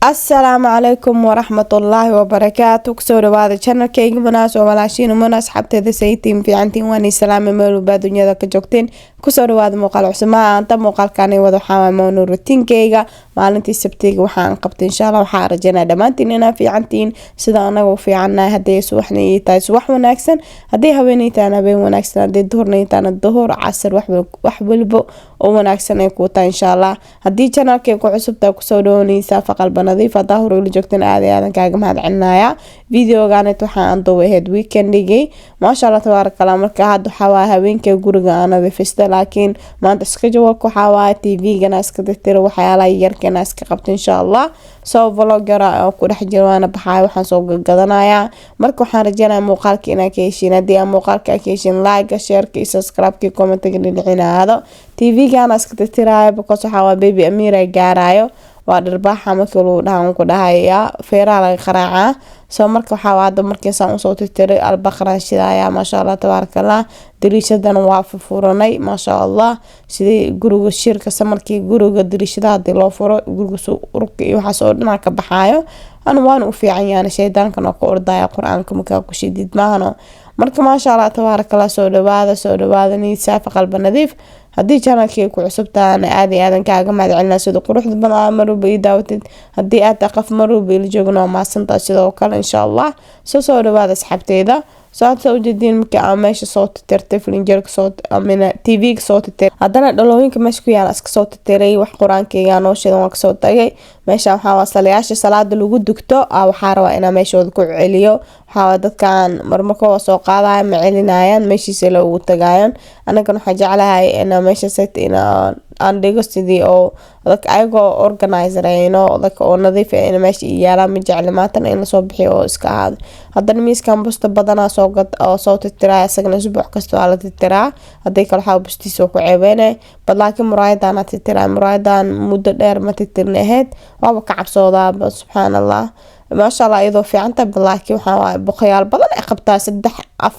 Asalaamu calaykum waraxmatullaahi wabarakaatu. Kusoo dhawaada channelkayga Munaas oo walaashiin Muna. Asxaabteeda, saytiin fiicantiin? Waan islaamay meel walbaa dunyada ka joogteen. Kusoo dhawaada muuqaal cusub. Maanta muuqaalkani wada waxaa morning routinekayga maalintii Sabtiga waxaan qabtay. Insha Allah waxaan rajeynaya dhammaantiin inaa fiicantiin sida anaga u fiicannahay. Haddii subaxna ii tahay, subax wanaagsan. Haddii haweeney tahana, habeen wanaagsan. Haddii duhurna ii tahana, duhur, casar, wax walbo oo wanaagsan ay kuu tahay, insha Allah. Haddii channelkay ku cusubtaa, kusoo dhawooneysaa faqalba nadiif. Haddaa hore ula joogtan, aad iyo aadan kaaga mahad celinaya. Videoganet waxaa aan duubay ahayd weekendigii. Maasha Allah, tabaaraka Allah. Marka hadda waxaa waaye habeenkii guriga aan nadiifista, laakiin maanta schedule-ka waxaa waaye TV-gana iska tirtiro, waxyaalaha yarkana iska qabta, insha Allah. Soo vlog yara oo ku dhex jiro waana baxaay, waxaan soo gadanayaa. Marka waxaan rajeynayaa muuqaalka inaa ka heshiin. Haddii aan muuqaalka ka heshiin, like, shareka iyo subscribe-kii, commentiga dhinacinaado. TV-gana iska tirtiraayo because waxaa waa baby Amiira gaarayo, waa dharbaaxa markii lagu dhaha ku dhahaya feeraha laga qaraacaa. Soo marka waxaa hadda markiisaan usoo tirtiray, Albaqraan shidaya. Maasha Allah, tabaaraka Allah. Dariishadana waa furfuranay, maasha Allah. Sidii guriga shirka samarkii guriga dariishadaha hadii loo furo, guriga suu urka iyo waxaas oo dhanaa ka baxaayo ana waana u fiican yahay, shaydaankan oo ka ordaya Qur-aanka markaa ku shidid maahano. Marka maasha Allah, tabaaraka Allah. Soo dhawaada, soo dhawaada. Niyad saafi, qalba nadiif. Haddii channelkii ku cusub tahana, aad iyo aadan kaaga mahad celinaa sida quruxda badan aa marwalba ii daawatid. Haddii aad tahay qof marwalba ila joogin, waa mahadsantahay sidoo kale, insha Allah. Soo dhawaada, asxaabteyda. Soo hadda soo ujeediin, markii aan meesha soo titirtay, filinjeerka soo amina TV-ga soo titiray, haddana dhalooyinka meesha ku yaala iska soo titiray. Wax Qur-aankayga noo shidan, waan kasoo tagay. Meesha waxaa waa salayaasha salaada lagu dugto. Waxaa rabaa inaa meeshooda ku celiyo. Waxaa dadkan marmarkooda soo qaadaya, ma celinayaan, meeshiisa la ugu tagaayan. Anagana waxaa jeclahay inaa meesha set inaa aan dhigo sidii oo dadka ayagoo organizerayno, dadka oo nadiif ah in meesha ii yaalaan. Ma jecli maantana in lasoo bixiyo oo iska ahaado. Haddana miiskan busta badanaa soo gad oo soo tirtiraa. Isagana isbuuc kasta waa la tirtiraa, haddii kale waxaa bustiisa ku ceebeynay bad. Laakiin muraayadan tirtiraa, muraayadan muddo dheer ma tirtirni ahayd, waaba ka cabsoodaaba. Subxaan Allah, maasha Allah, iyadoo fiicanta, laakiin waxaa waaye boqoyaal badan ay qabtaa. Saddex af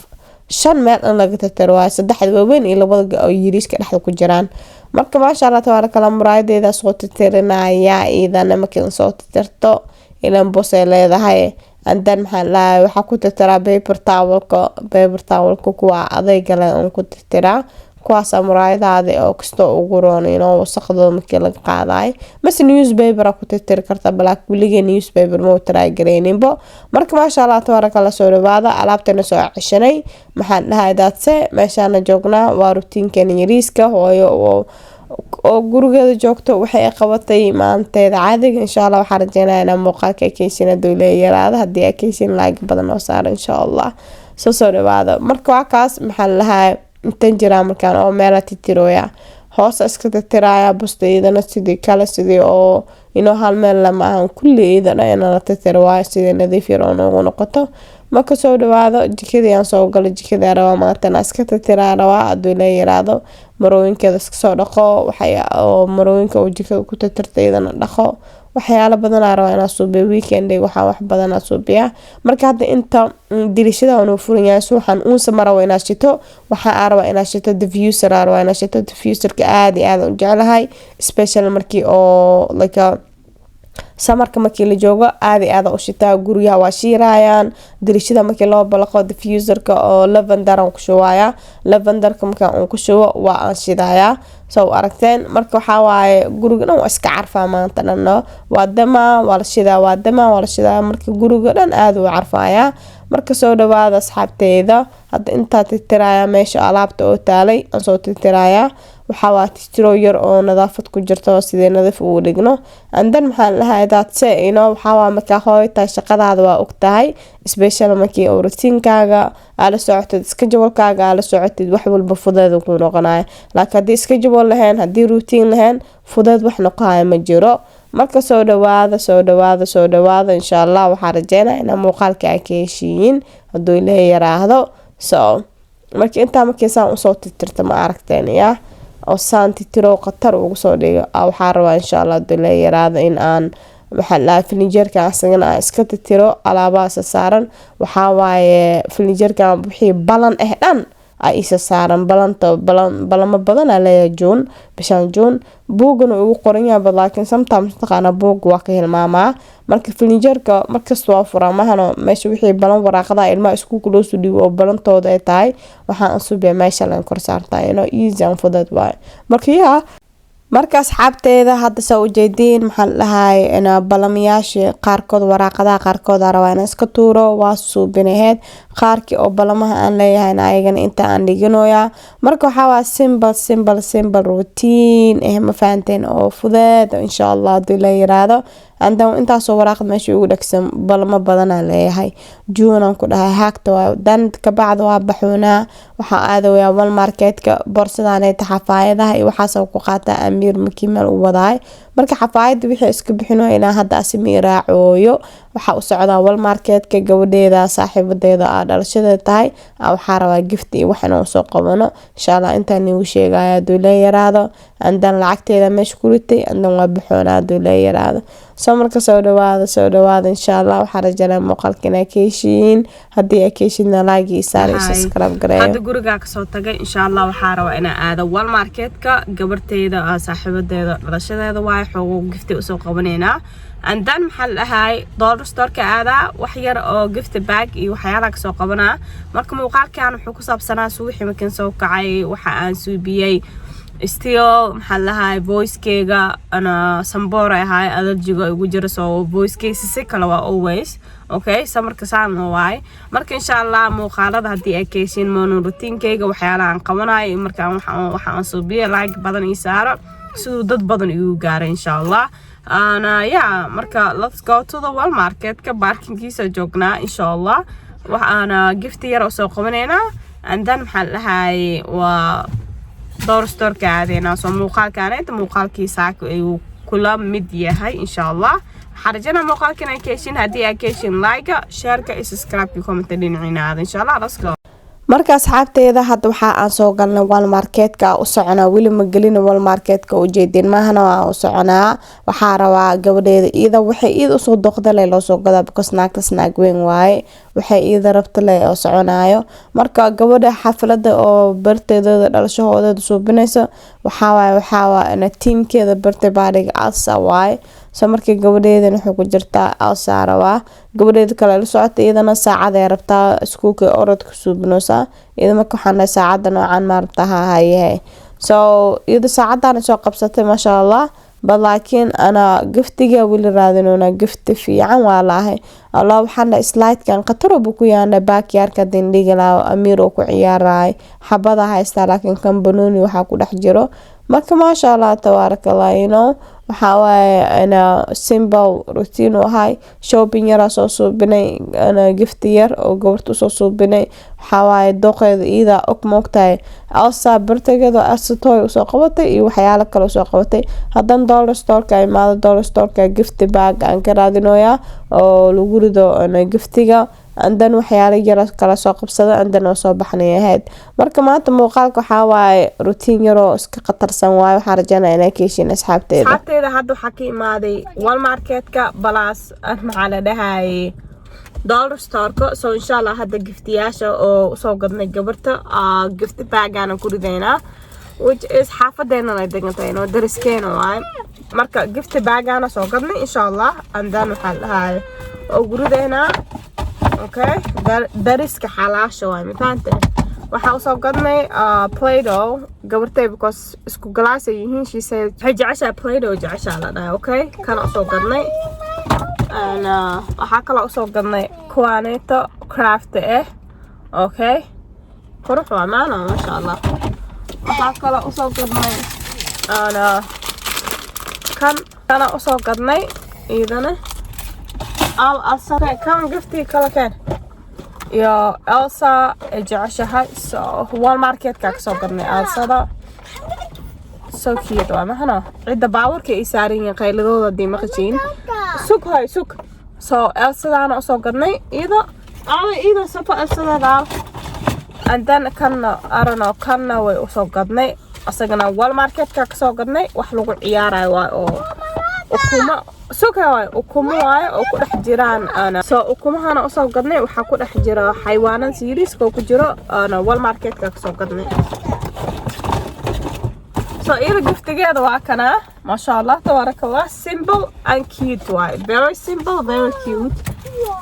shan meel in laga tirtiro waaye, saddexda waaweyn iyo labada oo yariiska dhexda ku jiraan. Marka maasha Allah, tabaaraka Allah, muraayadeeda soo tirtirinaya. Iyadana markii soo tirtirto, ilan bos ay leedahay. Andan maxaa lahay, waxaa ku tirtiraa paper towelka. Paper towelka kuwa adayga leh un ku tirtiraa, kuwaasa muraayadaada oo kastoo ugu roon inoo wasaqdooda markii laga qaadayo. Mase newspaper ku tirtiri karta, balaak weligee newspaper ma try gareyninbo. Marka maasha Allah, tabaaraka Allah. Soo dhawaada. Alaabtana soo ceshanay, maxaan dhahay, daadse meeshaana joognaa. Waa routinekeena yariiska hooyo oo gurigeeda joogto, waxay qabatay maalinteeda caadiga. Insha Allah waxaan rajeynaya inaa muuqaalka keysin haduu leeyaraado. Haddii ay keysin, like badan oo saara, insha Allah. Soo dhawaada. Marka waa kaas, maxaa lahaa, intan jiraa markaan oo meela titirooya, hoosa iska titiraya busta. Iyadana sidii kale, sidii oo inoo hal meel lama ahan, kulli iyadana inala titiro waayo, sidii nadiif yar oo noogu noqoto. Marka soo dhawaado. Jikadii aan soo galay, jikadii rabaa maantana iska titiraa rabaa haduu la yiraahdo. Marooyinkeeda iska soo dhaqo, waxay oo marooyinka uu jikada ku titirta iyadana dhaqo. Waxyaalo badanaa rabaa inaa suubiyo weekend, waxaa wax badanaa suubiyaa. Marka hadda inta dirishada uu furan yahay, suuxan uunsa ma rabo inaad shito. Waxaa aa rabaa inaad shito diffuser, aa rabaa inaad shito diffuserka. Aad iyo aad u jeclahay, special markii oo like summerka markii la joogo, aad iyo aad u shitaa. Guryaha waa shiirayaan dirishada markii loo balaqo. Diffuserka oo lavender aan ku shubaaya. Lavenderka markaan uun ku shubo, waa aan shidayaa, soo aragteen. Marka waxaa waaye guriga dhan waa iska carfaa maanta dhan. Waa damaa, waa la shidaa, waa damaa, waa la shidaa. Marka guriga dhan aada uu carfayaa. Marka soo dhawaada, asxaabteyda. Hadda intaa tirtirayaa meesha alaabta oo taalay aan soo tirtirayaa. Waxaa waa tirtiro yar oo nadaafad ku jirto, sidee nadiif ugu dhigno. Andan maxaan lahaa, daadse ino waxaa waa markaa hooyo tahay, shaqadaada waa ogtahay, special markii oo routinekaaga aa la socotid, schedulekaaga aa la socotid, wax walba fudeed ku noqonaya. Laakiin haddii schedule lahayn, haddii routine lahayn, fudeed wax noqohaya ma jiro. Marka soo dhawaada, soo dhawaada, soo dhawaada. Insha Allah waxaa rajeynaya inaa muuqaalka aa ka heshiiyin hadduu Ilaahay yaraahdo. So marka intaa markii saan usoo tirtirta, ma aragteen yaa oo saan titiro khatar ugu soo dhigo. Waxaa rabaa, insha Allah, hadduu Ilaahay yaraahdo, in aan maxaa lahaa filinjeerkan asagana aan iska titiro alaabahaasa saaran. Waxaa waaye filinjeerkan wixii balan ah dhan A isa saaran balanta, balamo badan aa leeyahay June, bishaan June. Buugana ugu qoran yahay, but laakiin sometimes, mataqaana, buugga waa ka hilmaamaa. Marka filinjeerka markasta waa furaa mahano, meesha wixii balan, waraaqadaha ilmaha iskuulka loo soo dhiibo oo balantooda ay tahay, waxaan usubiya meesha len kor saartaa, easy and fudud waaye. Marka yaa, marka asxaabteeda, hadda saa ujeediin, maxaan dhahay, balamayaasha qaarkood, waraaqadaha qaarkood aa rabaa inaan iska tuuro, waa suubinaheed. Qaarkii oo balamaha aan leeyahayna ayagana inta aan dhiganoyaa. Marka waxaa waa simple, simple, simple routine ma fahanteen, oo fudeed, insha Allah, hadii la yiraahdo. Andan intaasoo waraaqad meesha ugu dhegsan, balamo badanaa leeyahay June-an ku dhahay, haagta waa dan. Kabacda waa baxoonaa, waxaa aadayaa Walmarketka. Boorsadaaneeta xafaayadaha iyo waxaas ku qaataa Amiir markii meel u wadaay. Marka xafaayada wixii iska bixino ilaa hadda asimi raacooyo. Waxaa u socdaa Walmarketka, gabadheeda saaxiibadeeda aa dhalashadeeda tahay, waxaa rabaa gift iyo wax inaan usoo qabano, insha Allah. Intaan igu sheegaya haduu la yaraado. Andan lacagteeda meesha ku ritay, andan waa baxoonaa haduu la yaraado. Soo marka soo dhawaada, soo dhawaada, insha Allah. Waxaa rajanaa muuqaalka inaa ka heshiin. Haddii aa ka heshiidna, like ii saar iyo subscribe gareeyo. Hadda gurigaa kasoo tagay. Insha Allah waxaa rabaa inaa aado Walmarketka. Gabarteyda, saaxiibadeeda dhalashadeeda waaye, xoogo gift usoo qabaneynaa. And then, maxaa la dhahay, dollar storeka aadaa, wax yar oo gift bag iyo waxyaalaha kasoo qabanaa. Marka muuqaalkan wuxuu ku saabsanaa subaxii markaan soo kacay waxa aan suubiyey. Still, maxaa la dhahay, voicekeyga ana samboor ay ahay, allergyga igu jira, so voicekeysa si kale waa always okay. Samarka saan waaye. Marka insha Allah muuqaalada haddii ay keyshiin, morning routinekeyga, waxyaalaha aan qabanayo markaan waxa aan suubiyo, like badan ii saaro siduu dad badan igu gaaray, insha Allah. Ana yeah, marka let's go to the Walmarketka. Parkingkiisa joognaa, insha Allah. Waxaana gift yar oo soo qabanaynaa, and then, maxaa la dhahay, waa dollar storeka aadeynaa. Soo muuqaalkaana inta muuqaalkii saaka ayuu kula mid yahay, insha Allah. Waxaan rajaynaa muuqaalkan ay ka heshin. Haddii ay ka heshin, like, shareka iyo subscribe, comment dhinaciina aada, insha Allah. Let's go. Marka asxaabteeda, hadda waxa aan soo galnay Walmarketka, u soconaa. Weli ma gelina Walmarketka, ujeedin maahana, waa u soconaa. Waxaa rabaa gabadheeda iyada waxay iyada usoo doqda le loo soo gadaa, because naagtas naag weyn waaye, waxay iyada rabta le oo soconaayo. Marka gabadha xaflada oo birthdaydeeda, dhalashahoodeeda suubinaysa, waxawaaye waxaa themekeeda birthday partyga Elsa waaye. So markii gabadheedan waxay ku jirtaa Elsa rabaa. Gabadheeda kale la socota, iyadana saacaday rabtaa, iskuulka orodka suubinaysaa iyada. Marka waxaan dhahay, saacada noocan ma rabtaa? Ha hayehe. So iyada saacadana soo qabsatay, maasha Allah. But laakiin ana giftiga weli raadinoona, gift fiican waa laahay. Allah, waxaan dhahay, slidekan khatar buu ku yaana backyardka dindhiga lahaa, Amiir oo ku ciyaaraay xabada haystaa, laakiin kan banooni waxaa ku dhex jiro. Marka maasha Allah, tabaarakallah, waxaa waaye ana simple routine u ahay. Shopping yaraa soo suubinay, ana gift yar oo gabarta usoo suubinay. Waxaa waaye dooqeeda iyada og, moogtahay, Elsa birthdaygeeda Elsa toy usoo qabatay iyo waxyaalo kale usoo qabatay. Haddana dollar storeka imaado, dollar storeka gift bag aan ka raadinoyaa oo lagu rido giftiga, andan waxyaalo yar kala soo qabsada, andan oo soo baxnay ahayd. Marka maanta muuqaalka waxaa waaye routine yaroo iska khatarsan waaye. Waxaan rajaynaya inaa ka heshiin, asxaabteeda. Asxaabteeda, hadda waxaa ka imaaday Walmarketka plus, maxaa la dhahayay, dollar storeka. So insha Allah hadda giftiyaasha oo usoo gadnay gabarta gift bagana ku ridaynaa, which is xaafadeena ay degantahay, inoo dariskeena waaye. Marka gift bagana soo gadnay, insha Allah, and then waxaa la dhahay oo gurideynaa. Okay, dariska xalaasha waay, mafahante. Waxaa usoo gadnay Play-Doh gabartay, because isku galaas ay yihiin. She said waxay jeceshahay Play-Doh, jeceshaa la dhahay. Okay, kana usoo gadnay. And waxaa kaloo usoo gadnay kuwaaneeto craft ah. Okay, qurux waa maana, maasha Allah. Waxaa kaloo usoo gadnay and kan kana usoo gadnay iyadana al Elsa kan giftii kala keen iyo Elsa ay jeceshahay. So Walmarketka kasoo gadnay Elsada. So cute waa mahano. Cidda baawarka ay saaran yihiin, qayladooda haddii maqashiin, sug hay sug. So Elsadaana usoo gadnay iyada, awa iyada safa Elsadaada. And then kanna, I don't know, kanna way usoo gadnay, asagana Walmarketka kasoo gadnay. Wax lagu ciyaarayo waa oo Ukuma suka waay, ukumo waaye oo ku dhex jiraan ana. So ukumahana usoo gadnay, waxaa ku dhex jira xaywaanan series-ka oo ku jiro ana Walmarketka kasoo gadnay. So iyada gift-igeeda waa kanaa. Maasha Allah, tabaaraka Allah. Simple and cute waaye, very simple, very cute.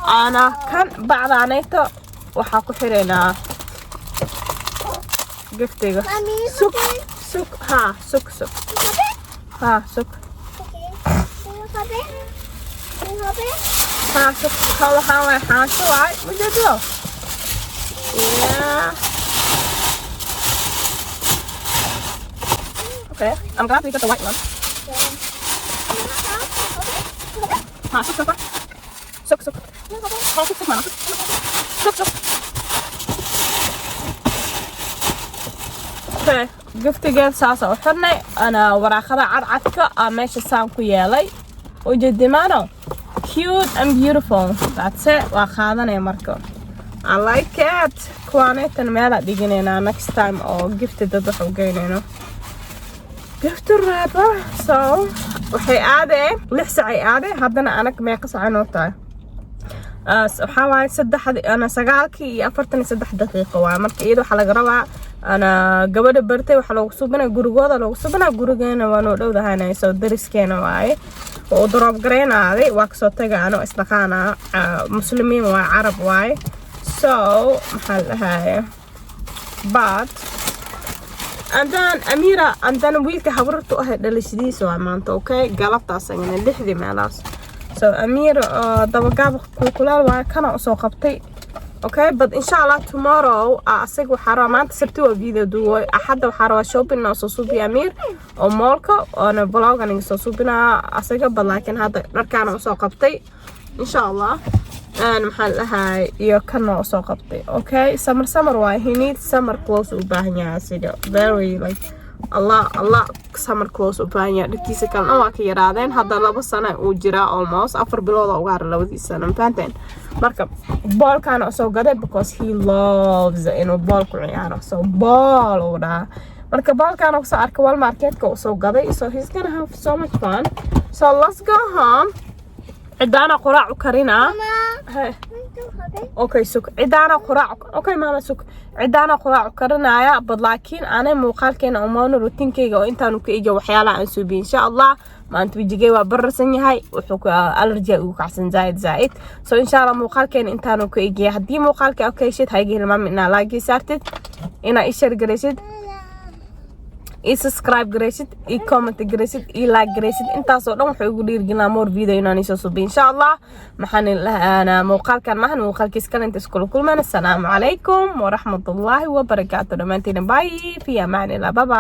Ana kan bacdaanayto waxaa ku xiraynaa gift-iga. Mommy, Sug, sug, ha, sug, sug. Ha, sug. Okay. Can you help it? Can you help it? Ha, sug. Kan waxaa waaye xaansho waaye, mujeedo. Yeah. Okay, I'm glad we got the white one. Ha, sug, sug, sug, sug. Ha, sug, sug, mama. Sug, sug. Okay, gift-igeed saasa u xirnay. Ana waraaqada cadcadka aa meesha saan ku yeelay, ujeedimaano. Cute and beautiful, that's it. Waa qaadanaya marka. I like it. Kuwaanaytan meelaa dhiganaynaa next time oo gift dad wax u geynayno, gift wrapper. So waxay aadee 6 sacay aadee. Haddana anag meeqa sacay noo tahay? Waxaa waaye saddex ana 9:43 waaye. Marka iyada waxaa laga rabaa ana gabadha bartay waxaa loogu subinaa gurigooda, loogu subinaa gurigeena. Waa noo dhowdahanay, soo dariskeena waaye. Oo u drop gareynaaday, waa kasoo taga ano isdhaqaana. Muslimiin waa, Carab waaye. So maxaa la dhahaye, but and then Amira and then wiilka habrartu ahay dhalashadiisa waa maanta. Okay, galabtaas agana 6dii meelahaas. So Amir dabagaab kulkulaal waaye, kana usoo qabtay. Okay, but insha Allah tomorrow asaga waxaa rabaa, maanta Sabti waa video duwoy, Axadda waxaa rabaa shopping na soo suubiya Amir oo mall-ka oona vlog-an iga soo suubinaa asaga. But laakiin hadda dharkaana usoo qabtay, insha Allah. Maxaa la dhahay, iyo kanna usoo qabtay. Okay, summer, summer waaye. He needs summer clothes u baahan yahay asiga, very like allah allah summer clothes u baahan yahay. Dharkiisa kalena waa ka yaraadeen. Hadda 2 sano uu jiraa, almost 4 bilood oo uga hara labadii sano, mafahanteen? Marka ball-kaana usoo gaday because he loves inuu ball ku ciyaaro. So ball uu dhahaa. Marka ball-kaana kusoo arkay Walmarketka, usoo gaday. So he's gonna have so much fun. So let's go home. Cidaana quraac u karinaa. Mama, Hey. want to help it? Okay, sug. Cidaana quraac. Okay mama, sug. Cidaana quraac karinaya. But laakiin anay muuqaalkeena umaano routine-kayga oo intaanu ka iga waxyaalaha aan suubiyo, insha Allah. Maanta wejigay waa bararsan yahay, wuxuu ku allergy ugu kacsan zaaid zaaid. So insha Allah muuqaalkeena intaanu ka igaya. Haddii muuqaalka aad ka heshid, ha iga hilmaamin inaa like saartid, inaa i share garaysid, i subscribe garaysid, i comment garaysid, i like garaysid. Intaasoo dhan waxay ugu dhiirigelinaa more video inaan isoo subiyo, insha Allah. Maxaan lahaana muuqaalkan maahan muuqaalkiis kale inta iskula kulmayna. Asalaamu calaykum waraxmatullaahi wabarakaatu dhammaantiina. Bye, fi amaanillah, bye bye.